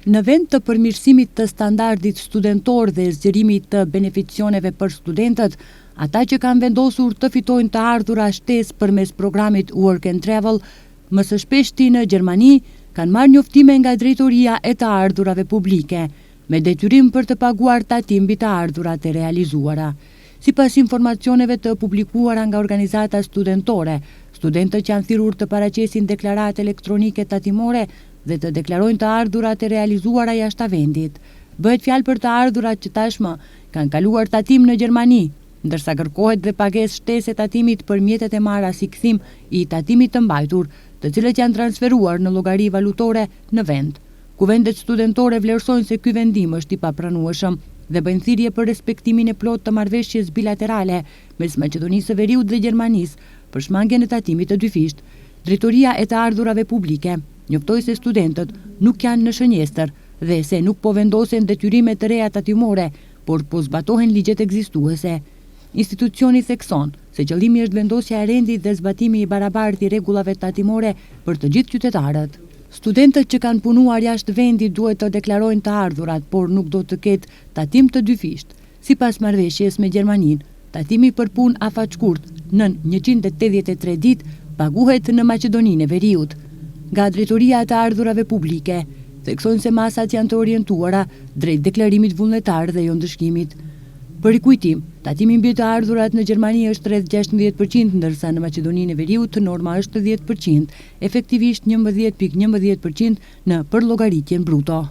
Në vend të përmirësimit të standardit studentor dhe zgjerimit të beneficioneve për studentët, ata që kanë vendosur të fitojnë të ardhura shtesë përmes programit Work and Travel, më së shpeshti në Gjermani, kanë marrë njoftime nga Drejtoria e të Ardhurave Publike, me detyrim për të paguar tatim mbi të ardhurat e realizuara. Sipas informacioneve të publikuara nga organizata studentore, studentët janë thirrur të paraqesin deklaratë elektronike tatimore dhe të deklarojnë të ardhurat e realizuara jashtë vendit. Bëhet fjalë për të ardhurat që tashmë kanë kaluar tatim në Gjermani, ndërsa kërkohet dhe pagesë shtesë e tatimit për mjetet e marra si kthim i tatimit të mbajtur, të cilët janë transferuar në llogari valutore në vend. Kuvendet studentore vlerësojnë se ky vendim është i papranueshëm dhe bëjnë thirrje për respektimin e plotë të marrëveshjes bilaterale mes Maqedonisë së Veriut dhe Gjermanisë për shmangien e tatimit të dyfishtë. Drejtoria e të Ardhurave Publike njoftoi se studentët nuk janë në shënjestër dhe se nuk po vendosen detyrime të reja tatimore, por po zbatohen ligjet ekzistuese. Institucioni thekson se qëllimi është vendosja e rendit dhe zbatimi i barabartë i rregullave tatimore për të gjithë qytetarët. Studentët që kanë punuar jashtë vendit duhet të deklarojnë të ardhurat, por nuk do të ketë tatim të dyfishtë. Sipas marrëveshjes me Gjermaninë, tatimi për punë afatshkurt nën 183 ditë paguhet në Maqedoninë e Veriut. Nga Drejtoria e të Ardhurave Publike, theksojnë se masat janë të orientuara drejt deklarimit vullnetar dhe jo ndëshkimit. Për rikujtim, tatimi mbi të ardhurat në Gjermani është rreth 16%, ndërsa në Maqedoninë e Veriut norma është 10%, efektivisht 11.11% në përllogaritjen bruto.